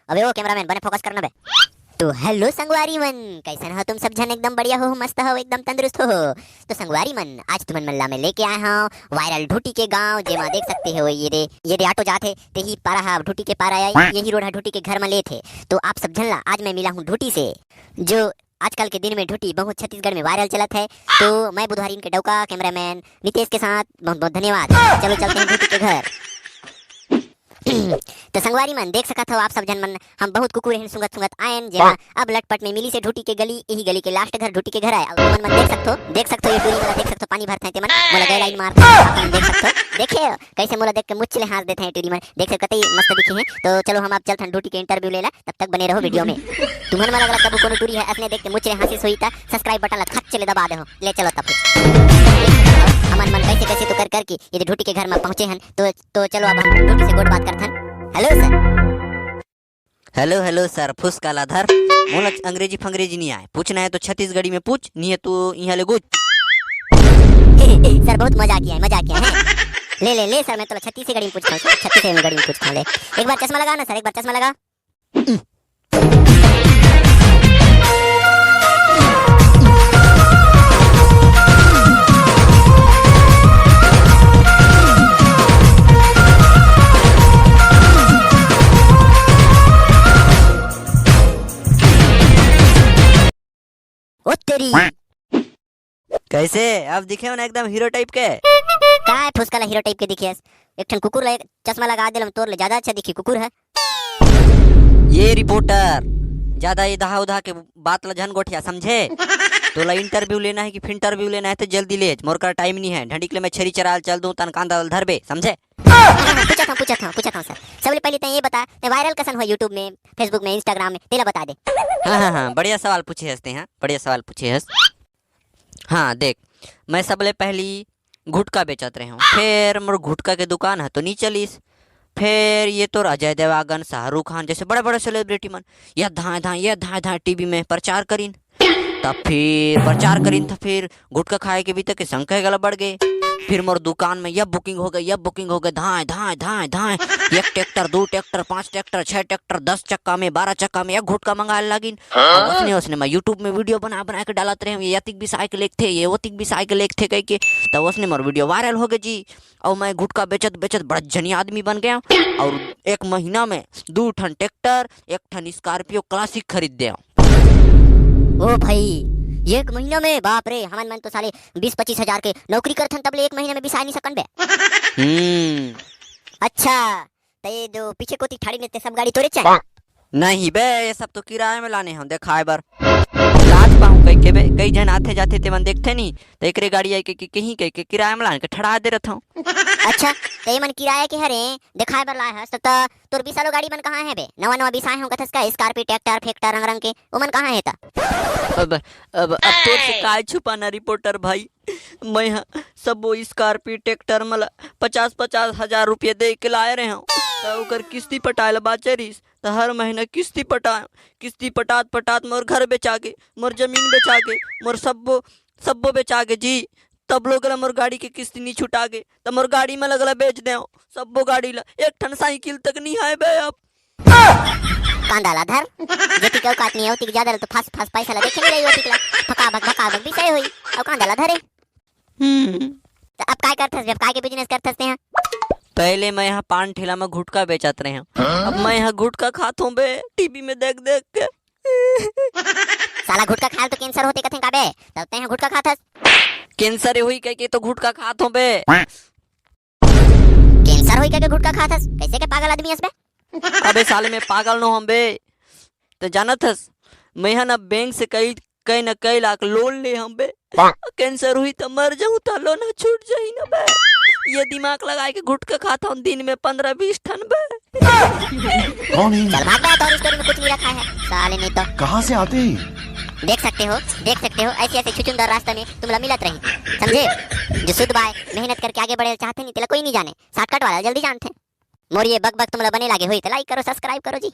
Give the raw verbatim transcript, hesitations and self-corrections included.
अबे ओ कैमरामैन, बने फोकस करना बे। तो हेलो संगवारी मन, कैसन हो तुम सब झन? एकदम बढ़िया हो, मस्त हो, एकदम तंदुरुस्त हो। तो संगवारी मन, आज तुमन मन ला मैं लेके आए हंव वायरल ढूटी के गांव, जेमा देख सकते हो ये दे, ये दे ऑटो जात हे, तेही पारा हा ढूटी के पारा आय, यही रोड हा ढूटी के घर म लेत हे। तो आप सब झन ला आज मैं मिला हूं ढूटी से, जो आजकल के दिन में ढूटी बहुत छत्तीसगढ़ में वायरल चलत हे। तो मैं बुधवारी इनके डौका कैमरामैन नितेश के साथ बहुत बहुत धन्यवाद। चलो चलते हैं ढूटी के घर। तो संगवारी मन, देख सकत हो आप सब झन मन, हम बहुत कुकुर हन सुंगत सुंगत आयन, जेमा अब लटपट में मिली से ढूटी के गली, यही गली के लास्ट घर ढूटी के घर आय। अउ तुमन मन देख सकत हो, देख सकत हो ये टूरी वाला, देख सकत हो पानी भरत हे तेमन, मोला गए लाइन मारत हे, आप मन देख सकत हो, देखे कैसे मोला देख के मुच्छ ले हाँस देत हे टूरी मन, देख सकत हो कतई मस्त दिखे हे। तो चलो हम अब चलथन ढूटी के इंटरव्यू ले ला, तब तक बने रहो वीडियो में। तुमन मन अगर कभू कोनो टूरी हे असने देख के मुच्छ ले हाँसिस होही त सब्सक्राइब बटन ला खच्च ले दबा देहो। ले चलो तब फिर। हमन मन कैसे कैसे तो कर करके ये ढूटी के घर में पहुंचे हन, तो तो चलो अब हम ढूटी से गोठ बात करथन। Hello sir. Hello hello sir, फुसका ला धर। मोला अंग्रेजी फंग्रेजी नहीं आय, पूछना है तो छत्तीसगढ़ी में पूछ, नहीं है तो यहाँ ले गुच। सर बहुत मजाक किया है, मजाक किया है। ले ले ले सर, मैं तो छत्तीसगढ़ी में पूछता हूँ, छत्तीसगढ़ी में पूछता हूँ। ले एक बार चश्मा लगा ना सर, एक बार चश्मा लगा। ओ तेरी। कैसे, अब दिखे हो ना एकदम हीरो टाइप के? काय फुसका ला हीरो टाइप के दिखियस? एक ठन कुकुर ला एक चश्मा लगा देलम, तोर ले ज्यादा अच्छा दिखी कुकुर हे। ये रिपोर्टर, ज्यादा ये दहा उधा के बात ला झन गोठिया, समझे? तोला इंटरव्यू लेना है कि फिंटरव्यू लेना है तो जल्दी ले, मोर करा टाइम नहीं है। ढंडी के ले मैं छेरी चराल चल दूं, तन कांदा वाल धरबे, समझे? पूछत हूँ, पूछत हूँ, पूछत हूँ सर, सबले पहले तो ये बता, ते वायरल कसन हुआ YouTube में, Facebook में, Instagram में, तेला बता दे। हाँ हाँ हाँ, बढ़िया सवाल पूछे हस ते, हाँ, बढ़िया सवाल पूछे हस। हाँ देख, मैं सबले पहली गुटखा बेचत रहे हूँ, फिर मोर गुटखा के दुकान ह तो नहीं चलिस। फिर ये तोर अजय देवागन, शाहरुख खान जैसे बड़े बड़े सेलिब्रिटी मन ये धाए धाए, ये धाए धाए टीवी में प्रचार करिन। तब फिर प्रचार करिन, तब फिर गुटखा खाए के भी तक के संग कहे गला बढ़ गए। फिर मोर दुकान में यह बुकिंग हो गई, यह बुकिंग हो गई, धाए धाए धाए धाए, एक ट्रैक्टर, दो ट्रैक्टर, पांच ट्रैक्टर, छह ट्रैक्टर, दस चक्का में, बारह चक्का में एक गुटखा मंगाए लागिन। अब उसने, उसने मैं YouTube में वीडियो बना बना के डालत रहे हूँ, ये अतिक बिसाए के लेखथे, ये ओतिक बिसाए के लेखथे कह के, तब उसने मोर वीडियो वायरल हो गए जी। और मैं गुटखा बेचत बेचत बड़ा जनी आदमी बन गया। और एक महीना में दू ठन ट्रैक्टर, एक ठन स्कॉर्पियो क्लासिक खरीद दे। ओ भाई, एक महीना में? बाप रे, हमन मन तो साले बीस पच्चीस हजार के नौकरी करथन, तब ले एक महीना में बिसाए नहीं सकन बे। हम्म। अच्छा, त ये जो पीछे कोती ठाड़ी ने ते सब गाड़ी तोरे चाहे? नहीं बे, ये सब तो किराए में लाने हूँ दिखाए बर। लाज पाहूँ कह के बे, कई झन आथे जाथे ते मन देखथे नहीं, तो एकरे गाड़ी आई के, के कहीं कह के किराए में लान के ठड़ा दे रहत हूँ। अच्छा, तो ये मन किराए के हरे दिखाए बर लाए हस, तो, तो तोर बिसालो गाड़ी मन कहाँ है बे? नवा नवा बिसाए हूँ कथस का, स्कॉर्पियो ट्रैक्टर फैक्टर रंग रंग के, वो मन कहाँ है त? अब, अब, अब तोर से काय छुपाना रिपोर्टर भाई, मैं ह सबो स्कॉर्पियो ट्रैक्टर मला पचास पचास हजार रुपये दे के लाए रहे हूँ, त ओकर किस्ती पटाए ला बाचे रहिस, त हर महीना किस्ती पटाए, किस्ती पटात पटात मोर घर बेचा गे, मोर जमीन बेचा गे, मोर सब्बो, सब्बो बेचा गे जी। तब लोग ला मोर गाड़ी के किस्ती नहीं छुटा गे, त मोर गाड़ी में लगला बेच दे, सब्बो गाड़ी ला, एक ठन साइकिल तक नहीं है बे अब। कांदा ला धर, जेतिक औकात नहीं है, ओतिक ज्यादा ला तो फस फस पैसा ला देखे नहीं रही, ओतिक ला फका बक, फका बक बिसाए होई, और कांदा ला धरे। हम्म। त अब काय करथस बे? अब काय के बिजनेस करथस तेहा? पहले मैं यहाँ पान ठेला में गुटखा बेचत रहे हूँ, अब मैं यहाँ गुटखा खात हूँ बे, टीवी में देख देख के। साला गुटखा खाल तो कैंसर होते कथे का बे, तब तेहा गुटखा खाथस? कैंसर होई कह के तो गुटखा खात हूँ बे। कैंसर होई कह के गुटखा खाथस? कैसे के पागल आदमी हस बे? अबे साले, मैं पागल नो हूँ बे, तो जानत हस, मैं ह ना बैंक से कई, कई न कई लाख लोन ले हूँ बे। कैंसर हुई त मर जाऊँ त लोन ह छूट जाही ना बे। ये दिमाग लगाए के गुटखा खाता हूँ दिन में पन्द्रह बीस ठन बे। कौन है? चल भाग बे, तोर स्टोरी में कुछ नहीं रखा है साले, नहीं तो। कहाँ से आते हैं? देख सकते हो, देख सकते हो, ऐसे ऐसे छुचुंदर रास्ता में तुमला मिलत रही, समझे? जो शुद्ध बाय मेहनत करके आगे बढ़े चाहते नहीं, तेला कोई नहीं जाने, शॉर्टकट वाला जल्दी जानते। मोर ये बक बक तुमला बने लागे होई त लाइक करो, सब्सक्राइब करो जी।